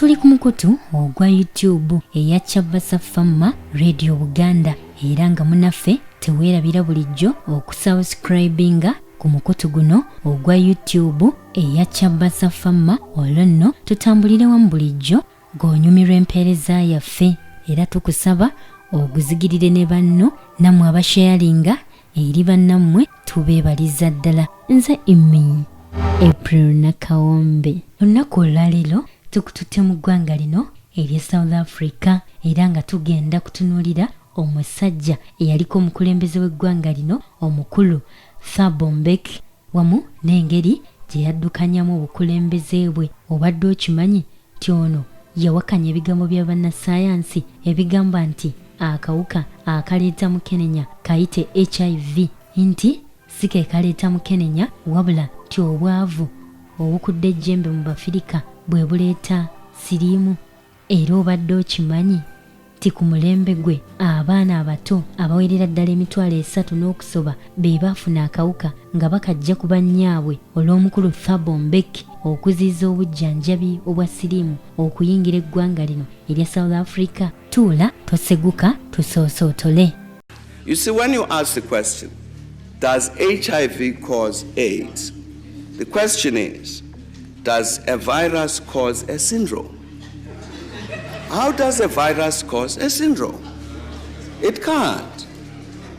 Tuli ku mukutu ogwa YouTube eya Chabasa Famma Radio Buganda, era nga munaffe teweerabira bulijjo okusubscribinga ku mukutu guno ogwa YouTube eya Chabasa Famma, olwo nno tutambulire wamu bulijjo ng'onyumirwa empeereza yaffe, era tukusaba oguzigirire ne banno, nammwe abasharinga eri bannammwe tubeebaliza ddala. Nze Immy April Nakawombe. Olunaku olwaleero tukututte mu ggwanga lino erye South Africa, era nga tugenda kutunuulira omusajja eyaliko omukulembeze w'eggwanga lino omukulu Thabo Mbeki wamu n'engeri gye yaddukanyamu obukulembeze bwe. Obadde okimanyi nti ono yawakanya ebigambo bya bannassaayansi ebigamba nti akawuka akaleeta mukenenya kayite HIV nti si ke kaleeta mukenenya, wabula nti obwavu obukudde ejjembe mu Bafirika bwe buleeta siriimu? Era obadde okimanyi nti ku mulembe gwe abaana abato abawerera ddala 300 n'okusoba be baafuna akawuka nga bakajja ku bannyaabwe olw'omukulu Thabo Mbeki okuziyiza obujjanjabi obwa siriimu okuyingira eggwanga lino erya South Africa? Tuula toseguka, tusoosootole. You see, when you ask the question, does HIV cause AIDS? The question is, does a virus cause a syndrome? How does a virus cause a syndrome? It can't.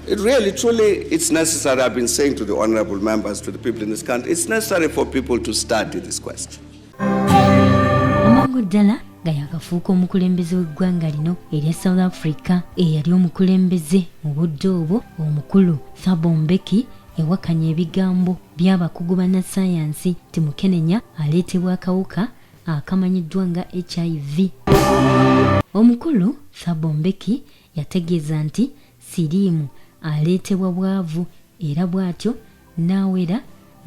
It really, truly, it's necessary. I've been saying to the honorable members, to the people in this country, it's necessary for people to study this question. Amangu ddala nga yakafuuka omukulembeze w'eggwanga lino erya South Africa, eyali omukulembeze mu budde obwo omukulu Thabo Mbeki yawakanya ebigambo by'abakugu bannassaayansi nti mukenenya aleetebwa akawuka akamanyiddwa nga HIV. Omukulu Thabo Mbeki yategeeza nti siriimu aleetebwa bwavu, era bw'atyo n'awera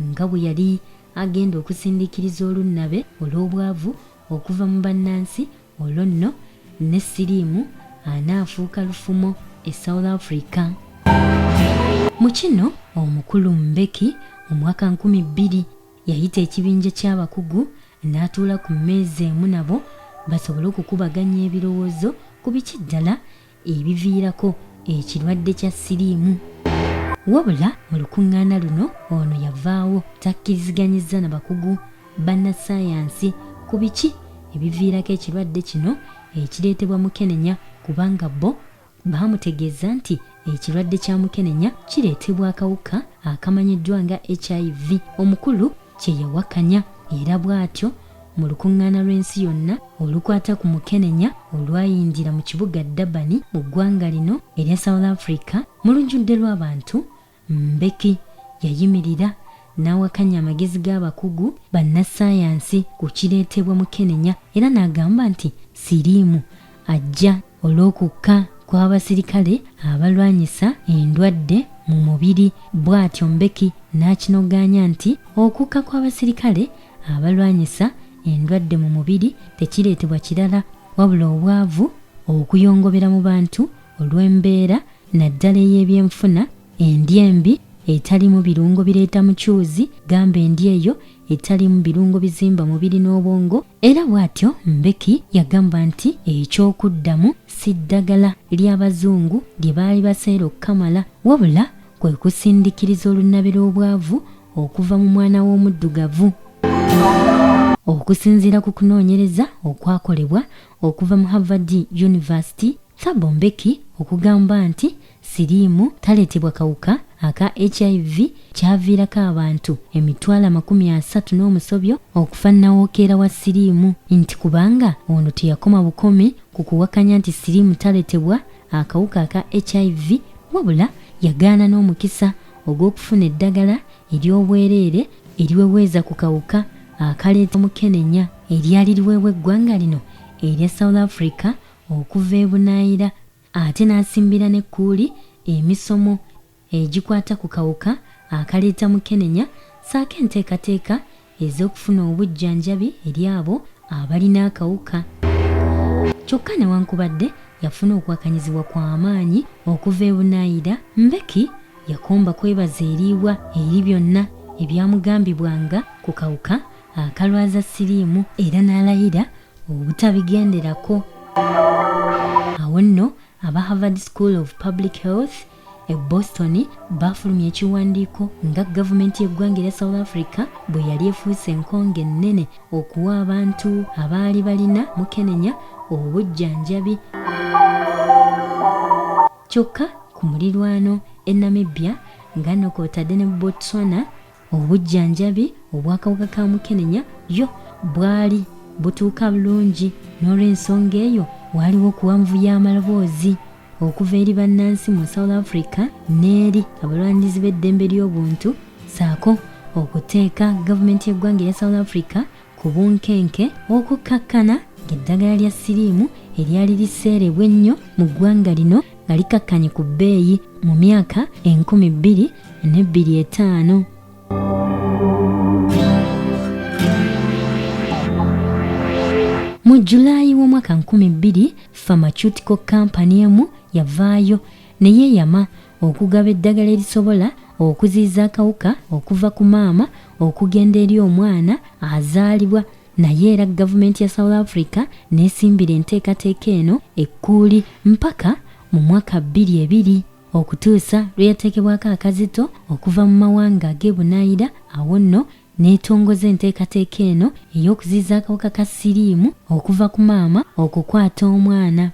nga bwe yali agenda okusindiikiriza olunnabe olw'obwavu okuva mu bannansi, olwo nno ne siriimu anaafuuka lufumo e South Africa. Mu kino omukulu Mbeki mu mwaka 2000 yayita ekibinja ky'abakugu n'atuula ku mmeeza emu nabo basobole okukubaganya ebirowoozo ku biki ddala ebiviirako ekirwadde kya siriimu. Wabula mu lukuŋŋaana luno ono yavaawo takkiriziganyizza na bakugu bannassaayansi ku biki ebiviirako ekirwadde kino ekireetebwa mukenenya, kubanga bo baamutegeeza nti ekirwadde kya mukenenya kireetebwa akawuka akamanyiddwa nga HIV, omukulu kye yawakanya. Era bw'atyo mu lukuŋŋaana lw'ensi yonna olukwata ku mukenenya olwayindira mu kibuga Durban mu ggwanga lino erya South Africa mu lujjudde lw'abantu, Mbeki yayimirira n'awakanya amagezi g'abakugu bannassaayansi ku kireetebwa mukenenya, era n'agamba nti siriimu ajja olw'okukka kw'abasirikale abalwanyisa endwadde mu mubiri. Bw'atyo Mbeki n'akinogaanya nti okukka kw'abasirikale abalwanyisa endwadde mu mubiri tekireetebwa kirala wabula obwavu okuyongobera mu bantu olw'embeera naddala ey'ebyenfuna, endya embi etalimu birungo bireeta mucuuzi, gamba endya eyo etalimu birungo bizimba mubiri n'obwongo. Era bw'atyo Mbeki yagamba nti eky'okuddamu si ddagala ly'abazungu lye baali baseera okukamala, wabula kwe kusindikiriza olunnabe lw'obwavu okuva mu mwana w'omuddugavu. Okusinziira ku kunoonyereza okwakolebwa okuva mu Harvard University, Thabo Mbeki okugamba nti siriimu taleetebwa kawuka aka HIV kyaviirako abantu 330,000 n'omusobyo okufa nnawookeera wa siriimu, nti kubanga ono teyakoma bukomi ku kuwakanya nti siriimu taleetebwa akawuka aka HIV, wabula yagaana n'omukisa ogw'okufuna eddagala ery'obwereere eriweweeza ku kawuka akaleeta mukenenya eryali liweebwa eggwanga lino erya South Africa okuva e Bunaayira, ate n'asimbira n'ekkuuli emisomo egikwata ku kawuka akaleeta mukenenya ssaako enteekateeka ez'okufuna obujjanjabi eri abo abalina akawuka. Kyokka newankubadde yafuna okuwakanyizibwa kwa maanyi okuva e Bunaayira, Mbeki yakomba kwebaza eriibwa eri byonna ebyamugambibwanga ku kawuka akalwaza siriimu, era n'alayira obutabigenderako. Awo nno aba Harvard School of Public Health e Boston baafulumya ekiwandiiko nga gavumenti y'eggwanga erya South Africa bwe yali efuuse enkonge ennene okuwa abantu abaali balina mukenenya obujjanjabi. Kyokka ku mulirwano e Namibia nga nno kw'otadde ne Botswana Obujjanjabi obw'akawuka ka mukenenya yo bwali butuuka bulungi n'olw'ensonga eyo waaliwo okuwanvuya amaloboozi okuva eri bannansi mu South Africa n'eri abalwanirizi b'eddembe ly'obuntu ssaako okuteeka gavumenti y'eggwanga erya South Africa ku bunkenke okukkakkana ng'eddagala lya siriimu eryali liseerebwa ennyo mu ggwanga lino nga likakkanye ku bbeeyi mu myaka 2025. Mu Julaayi w'omwaka 2000, pharmaceutical company emu yavaayo ne yeeyama okugaba eddagala erisobola okuziyiza akawuka okuva ku maama okugenda eri omwana azaalibwa naye era gavumenti ya South Africa n'esimbira enteekateeka eno ekkuuli mpaka mu mwaka bbiri ebiri okutuusa lwe yateekebwako akazito okuva mu mawanga ag'ebunaayira awo nno n'etongoza enteekateeka eno ey'okuziyiza akawuka ka siriimu okuva ku maama okukwata omwana.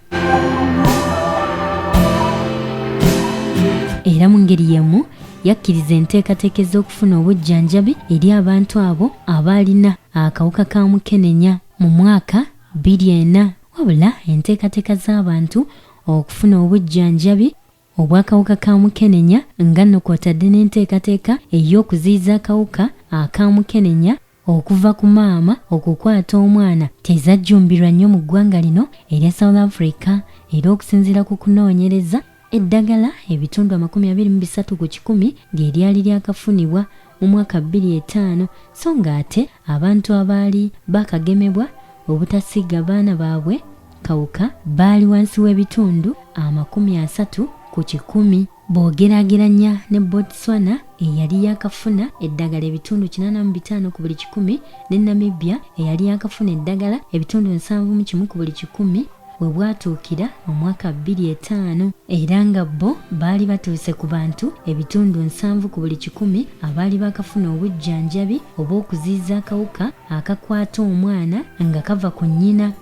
Era mu ngeri y'emu yakkiriza enteekateeka ez'okufuna obujjanjabi eri abantu abo abaalina akawuka ka mukenenya mu mwaka 2004 wabula enteekateeka z'abantu okufuna obujjanjabi obw'akawuka ka mukenenya nga nno kw'otadde n'enteekateeka ey'okuziyiza akawuka aka mukenenya okuva ku maama okukwata omwana tezajjumbirwa nnyo mu ggwanga lino erya South Africa era okusinziira ku kunoonyereza eddagala ebitundu 23 ku kikumi lye lyali lyakafunibwa mu mwaka 2005 so ng'ate abantu abaali bakagemebwa obutasiiga baana baabwe kawuka baali wansi w'ebitundu 30 ku kikumi. Bw'ogeraageranya ne Botswana eyali yaakafuna eddagala ebitundu 85 ku buli kikumi ne Namibia eyali yaakafuna eddagala ebitundu 71 ku buli kikumi we bwatuukira mu mwaka bbiri etaano era nga bo baali batuuse ku bantu ebitundu 70 ku buli kikumi abaali baakafuna obujjanjabi obw'okuziyiza akawuka akakwata omwana nga kava ku nnyina.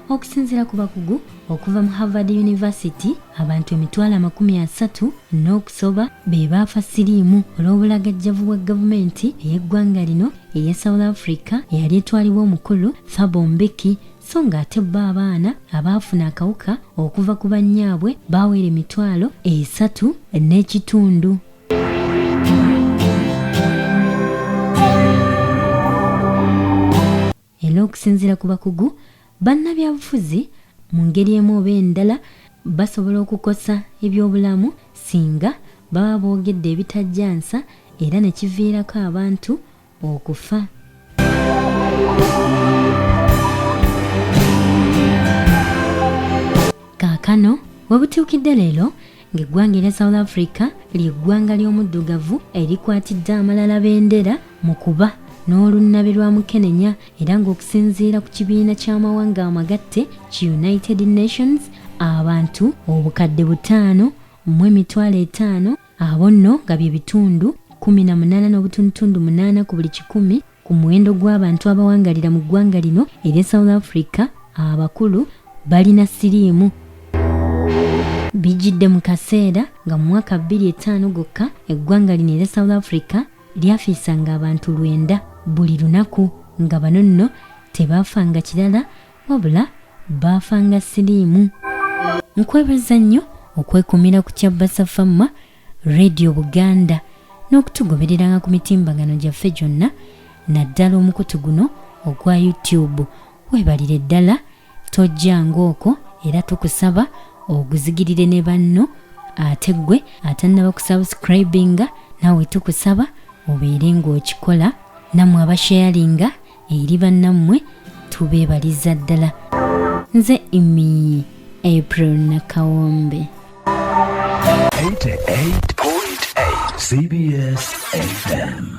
Okusinziira ku bakugu okuva mu Harvard University, abantu 30,000 n'okusoba be baafa siriimu olw'obulagajjavu bwa gavumenti ey'eggwanga lino erya South Africa eyali etwalibwa omukulu Thabo Mbeki so ng'ate bo abaana abaafuna akawuka okuva ku bannyaabwe baawera 3,500. Era okusinziira ku bakugu, bannabyabufuzi mu ngeri emu oba endala basobola okukosa ebyobulamu singa baba boogedde ebitajja nsa era ne kiviirako abantu okufa. Kaakano we butuukidde leero ng'eggwanga erya South Africa ly'eggwanga ly'omuddugavu erikwatidde amalala bendera mu kuba n'olunnabe lwa mukenenya era ng'okusinziira ku kibiina ky'amawanga amagatte ki United Nations abantu 5,500,000 abo nno nga bye bitundu 18.8 ku buli kikumi ku muwendo gw'abantu abawangalira mu ggwanga lino erya South Africa abakulu balina siriimu. Bijjidde mu kaseera nga mu mwaka 2005 gwokka eggwanga lino erya South Africa lyafiisanga abantu lwenda buli lunaku nga bano nno tebaafanga kirala wabula baafanga siriimu. Nkwebaza nnyo okwekuumira ku kya Basafamma Radio Buganda n'okutugobereranga ku mitimbagano gyaffe gyonna naddala omukutu guno ogwa YouTube. Weebalire ddala tojjanga okwo era tukusaba oguzigirire ne banno ate ggwe atannaba kusubscribinga naawe tukusaba obeere ng'okikola nammwe abasharinga eri bannammwe tubeebaliza ddala nze imi April Nakawombe. 88.8 CBS FM.